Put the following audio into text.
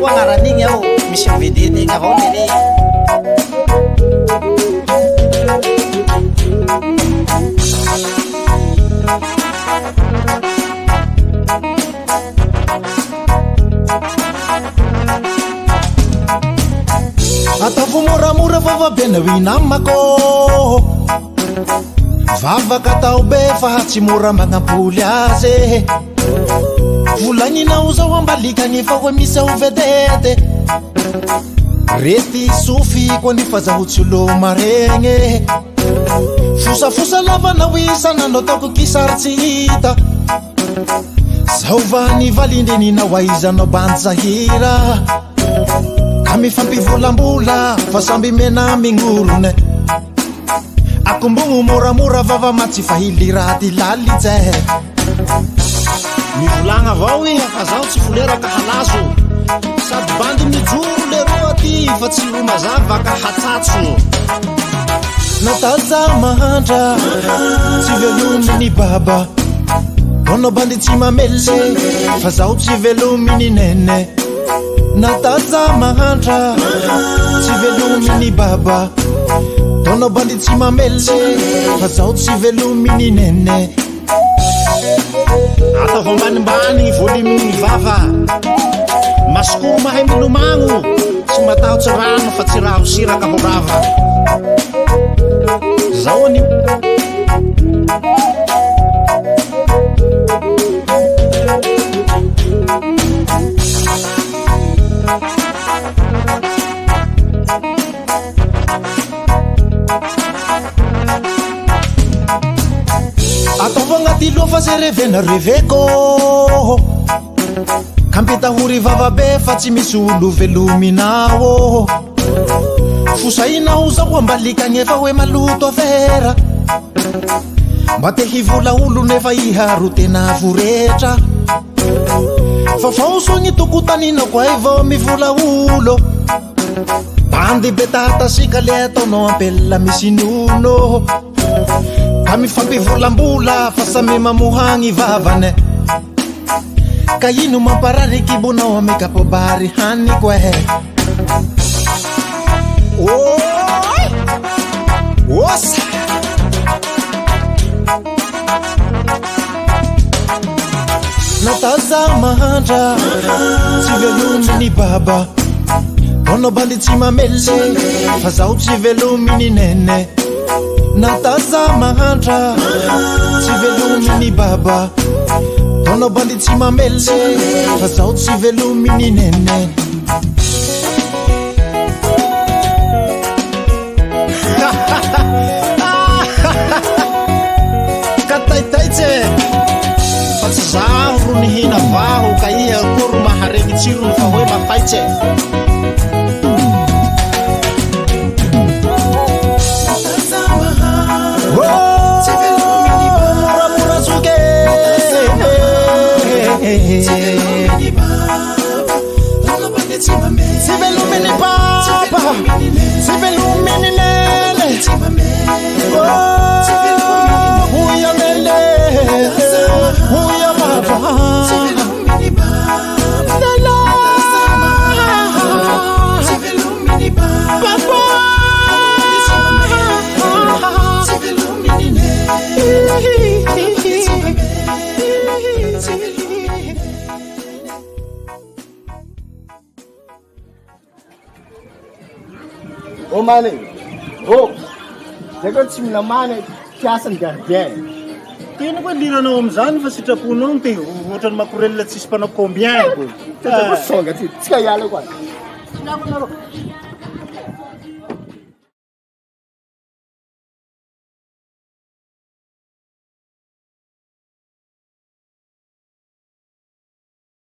koa agnaran'igny ao, misy vedette igny avao nene. Ataovy moramora fa vavena hoy namako Vavaka atao be fa tsy mora magnampoly azy Volagninao zao ambalikagny fa hoe misy ao vedette Rety sofiko any fa zaho tsy olo maregny Fosafosa lavanao isan'andro ataoko kisary tsy hita Zao va ny valin-dreninao aizanao bandy sahira Ka mifampivolambola fa samby mena mingorona Akombogno moramora vava mantsy fa hilira ty lalitse Mivolagna avao iha fa zaho tsy folera ka halazo Sady bandy mijoro leroa ty fa tsy ho mazava ka hatsatso Nataza mahantra tsy velominy baba Anao bandy tsy mamele fa zaho tsy velominy nene Nataza mahantra tsy velominy baba Anao bandy tsy mamele fa zaho tsy velominy nene Ataovy ambanimbany ny volume ny vava Masikoro mahay milomagno Tsy matahotsy rano fa tsy raha ho siraka ho rava Zao anio Ataovy agnaty loha fa zay revena reveko Ka mpitahory vava be fa tsy misy olo velominao Fosainao zao ambalika agny efa hoe maloto afera Mba te hivola olo nefa iha ro tena voretra Fafao soa gny tokotaninao ko ay vao mivola olo Bandy be tatasika le ataonao ampela misy nono Ka mifampivolambola fa samy mamoha gny vavany Ka ino mamparary kibonao amy kapobary haniko eh Oy! Osa! Nataza mahantra tsy velominy baba Anao bandy tsy mamele fa zaho tsy velominy nene Nataza mahantra tsy velominy baba Anao bandy tsy mamele fa zaho tsy velominy nene Ka taitaitse fa tsy zaho ro nihina vaho ka iha koa ro maharegny tsirony fa hoe mafaitse. Moramora zoky Tsy velominy papa Tsy velominy nene Oh, hoy nene Hoy papa Lala Papa Ô mané, ô, zay koa tsy minamana mpiasan'ny gardien. Tena koa liranao amin'izany fa sitraponao no te ohatran'ny makorelina tsisy mpanao combien ko. Tena koa songa ty, tsika hiala koa.